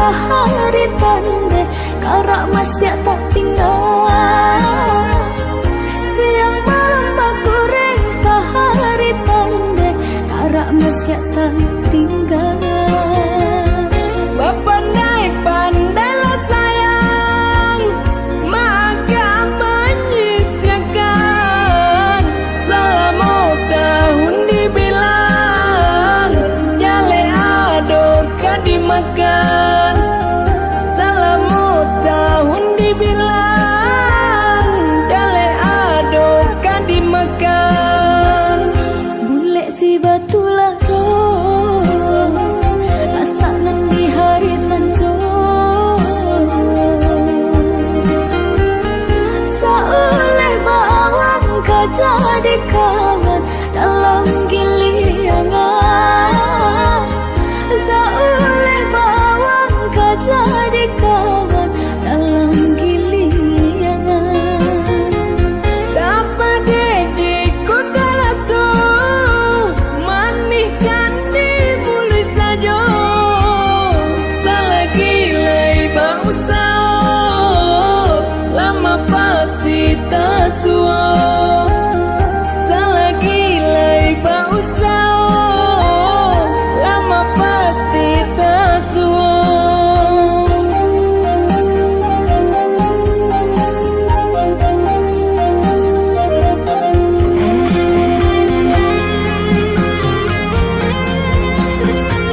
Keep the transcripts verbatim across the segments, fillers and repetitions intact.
Sahari tandai, karak masiak tak tingga. Siang malam bakureh, sahari tandai, karak masiak tak tingga. Bapandai-pandailah sayang, maagak manyisiakan. Salamo tahun dibilang, jaleh ado ka dimakan. Salamo tahun dibilang, jaleh ado ka dimakan. Bulek si batu lah doh, lasak nan di hari sanjo. Sauleh bawang ka jadi kawan dalam giliangan. Sauleh bawang ka jadi kawan dalam giliangan. Tapadeh jikok talaso, manih kan di muluik sajo. Salagi lai bausaho, lama pasti tasuo. Salagi lai bausaho, lama pasti tasuo.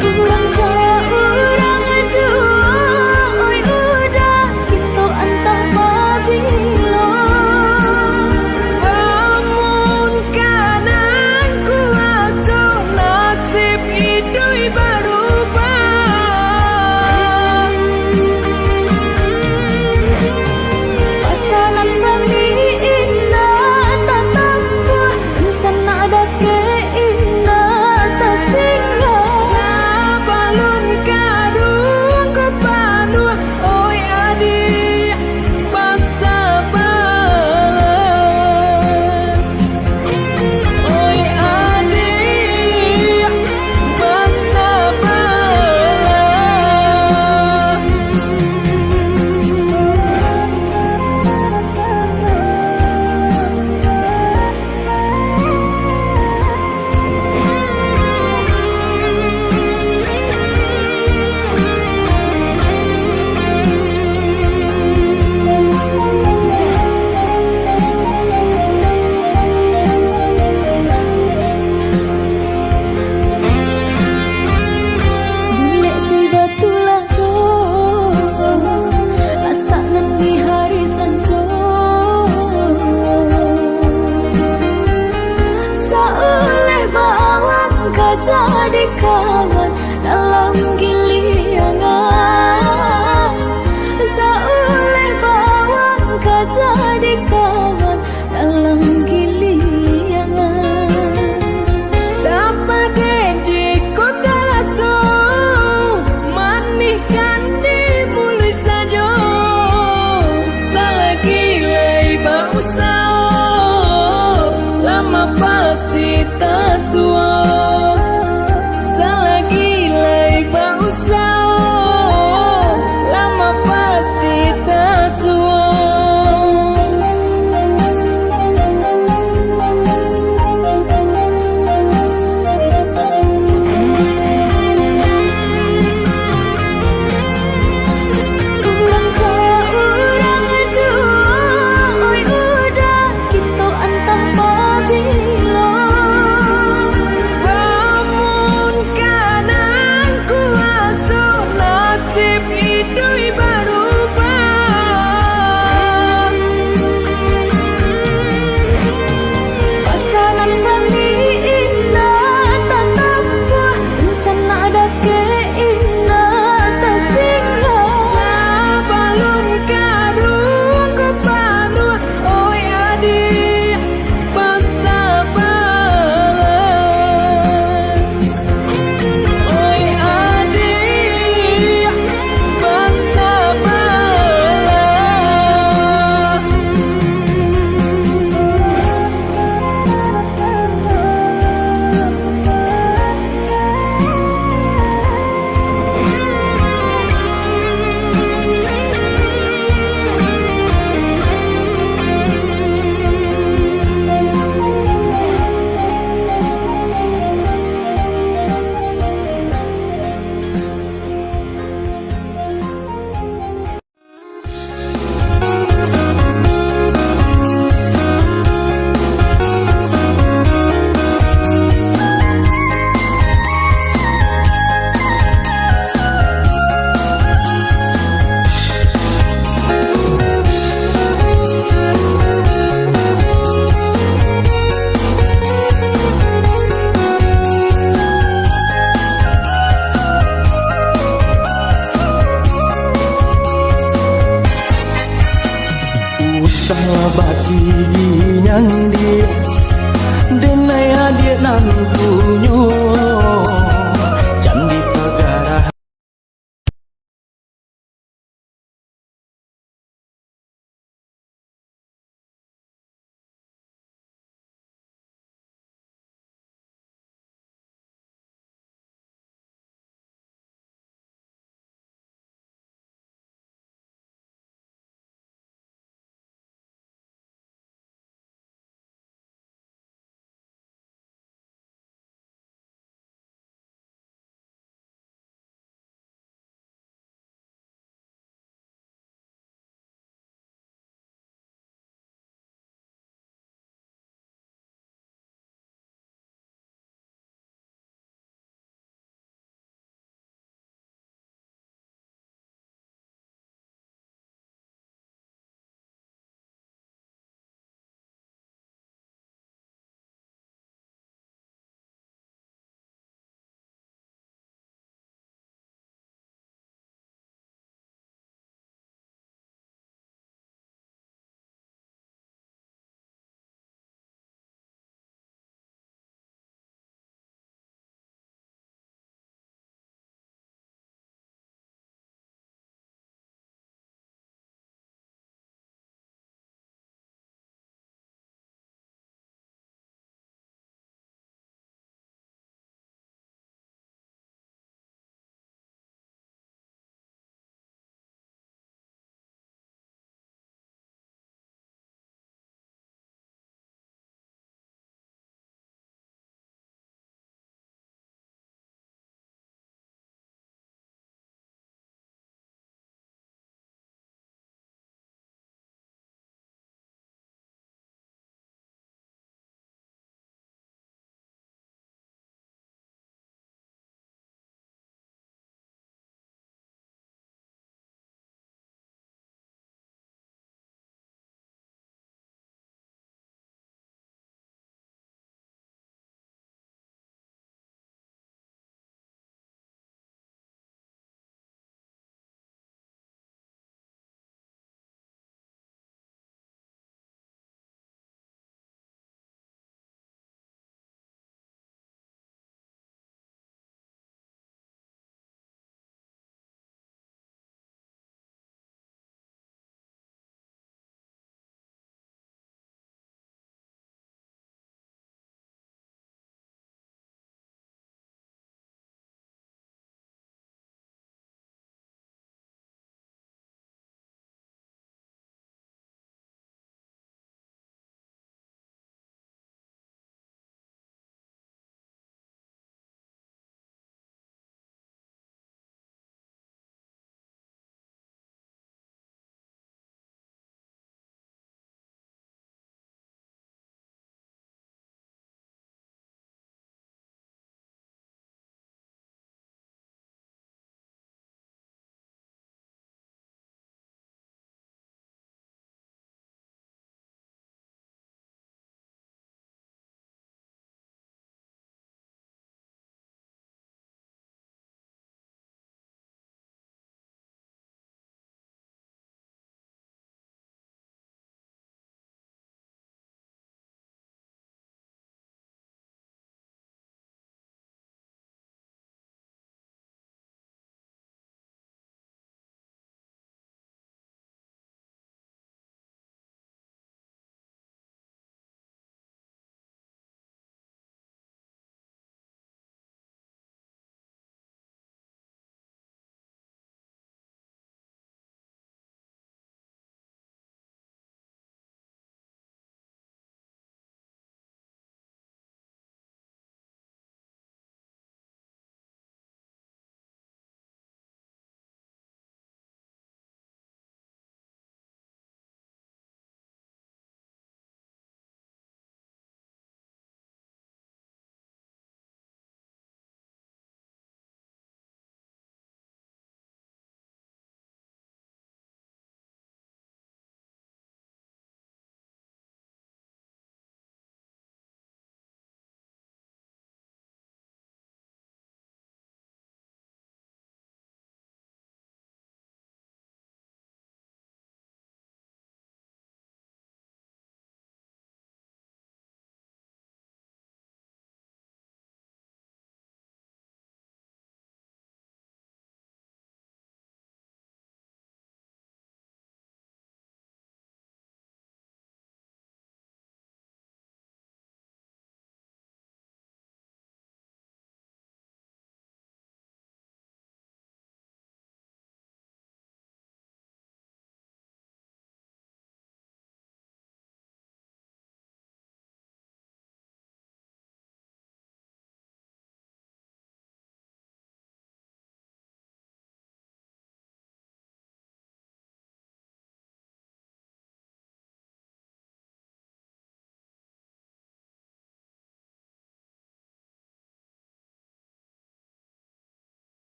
Urang ka urang juo, oi, udah kito antah babilo. Amun ka nan kuaso, nasib iduik barubah. Pasanan bami indak tatampuah, dunsanak dakek indak tasinggah. Sabalun karuang ko panuah, oi adiak, basabalah. Oi adiak, basabalah. Bulek si batu lah doh, lasak nan di hari sanjo. Sauleh bawang ka jadi kawan dalam giliangan. Sauleh bawang ka jadi kawan dalam giliangan. Tapadeh jikok talaso, manih kan di muluik sajo. Salagi lai bausaho, lama pasti tasuo. Salagi lai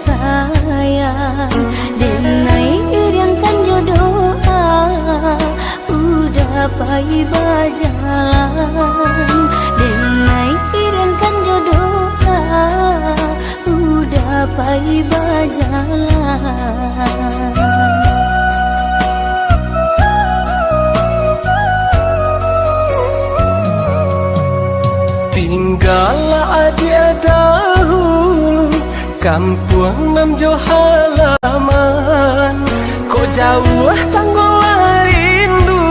sayang, denai iriangkan jo doa, udah pai bajalan. Denai iriangkan jo doa, udah pai bajalan. Tinggallah adiak dahulu, kampuang nan jo halaman. Kok jauah tangguang lah rindu,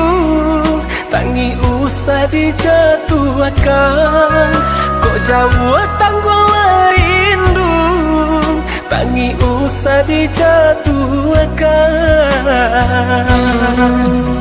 tangih usah dijatuahkan. Kok jauah tangguang lah rindu, tangih usah dijatuahkan.